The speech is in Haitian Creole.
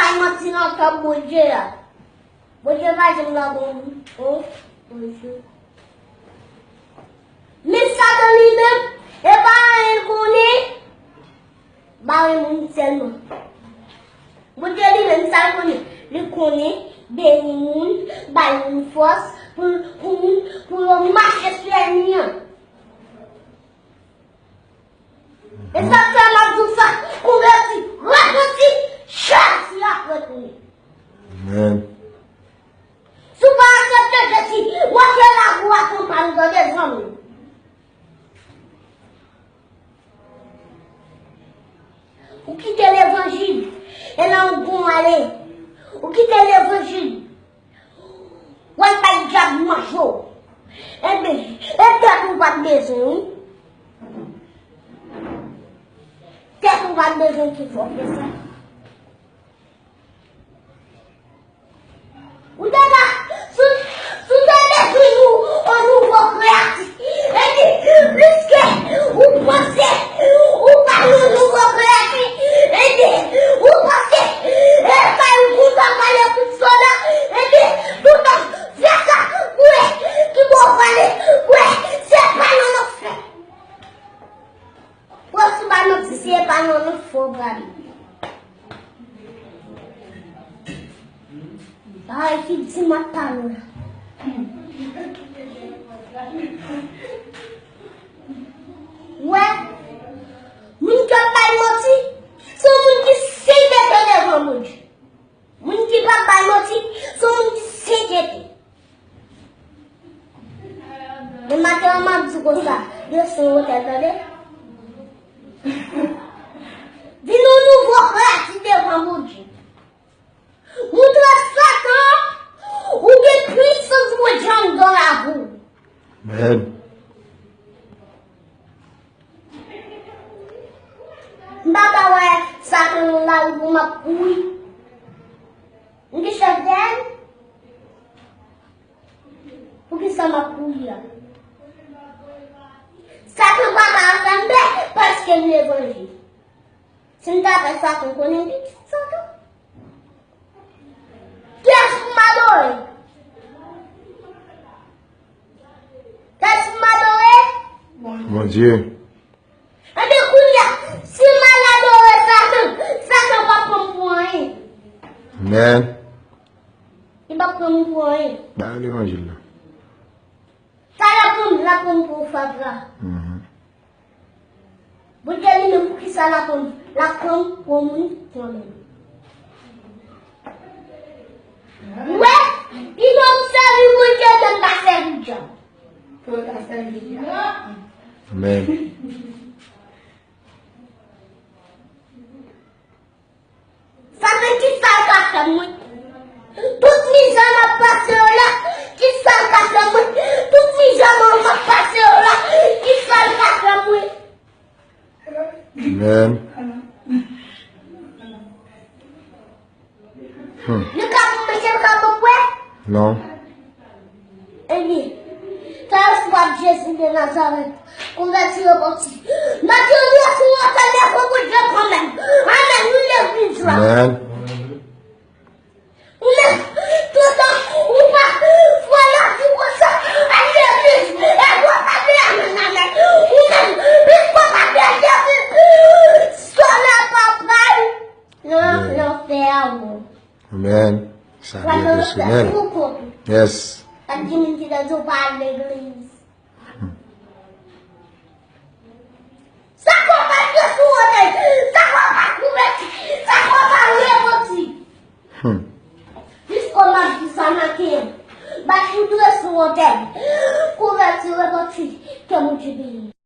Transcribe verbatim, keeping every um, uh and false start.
Bay manti nan kòb Bondye a. Bondye pa janm nan bon, bon, bon jou. Men Satan li menm, e pa anyen l konnen, bare moun sèlman. Bondye li menm, sa l konnen? Li konnen beni moun, bay moun fòs pou, pou moun, pou yo mache sou ènmi an. E sa k fè m ap di w sa, konvèti, repanti, Jezi ap retounen. Amèn. Si w pa aksepte Jezi, w ap fè lakou a konpay, tande, zanmi. Ou kite levanjil, e nan yon bon ale. Ou kite levanjil, w al bay dyab manje w. Enben, e tèt ou pa t bezwen, wi. Tèt ou pa t bezwen ki fè w fè sa. Ou te ka, si, si w te bezwen yon, yon nouvo kreyati, epi pliske ou panse ou pa yon nouvo kreyati, epi ou panse e fè yon kontan pale kout soda, epi toutan se sa ou wè ki bon pale, wè se pa yon nonsense. Pwòf sou pa manti, se pa non, non, fò brad. Bagay ki di m ap pale w la. Wè, moun k ap bay manti, se yon moun ki sèyè devan Bondye. Moun ki p ap bay manti, se yon moun ki sèyè. Men maten an, m ap di konsa, de son wotè, tande. Vin yon nouvo kreyati devan Bondye. Montre Satan ou gen pwisans Bondye anndan lavi w. Amèn. M pa ka wè Satan nan lari pou m ap kouri. M gen chèf dèyè m. Poukisa m ap kouri a? Satan pa ka fè m pè paske m levanjil. Si m ta fè Satan konnen m pitit Satan. Kiyès pou m adore? Kiyès pou m adore? Bondye. Ebyen, kounye a, si m al adore Satan, Satan p ap pran m pou anyen. Amèn. Li p ap pran m pou anyen. Ba yo levanjil la. Sa l ap pran m, l ap pran m pou fatra. Mhm. Bondye li menm, poukisa l ap pran m? L ap pran m pou moun ki renmen m. Ou wè, li pa sèvi Bondye, men l pa sèvi djab. Amèn. Sa fè kisa l ka fè mwen? Tout mizè m ap pase yo la, kisa l ka fè mwen? Tout mizè m ap pase yo la, kisa l ka fè mwen? Amèn. Hmm. Li ka pou mete l ka pou kwè? Non. Ebyen, sa yo sou pap Jezi de Nazarèt, konvèti yo pati. Mèt yo dwe sou wotè devan Bondye kanmenm. Amèn. Wi, legliz la. Amèn. Ou menm, toutan, ou pa fè lavi konsa, al legliz, e w pa di amèn, amèn. Ou menm, piske w pa di Jezi, sòlè papa l nan lanfè a ou. Amèn. Sa byen pèsonèl. Yes. Ak di moun ki ta di w pa al legliz. Sa k w pa dwe sou wotè? Sa k w pa kouvèti? Sa k w pa repanti? Hmm. Jis kòm ap di sa maten an, bat ou dwe sou wotè. Kouvèti, repanti, ke Bondye beni.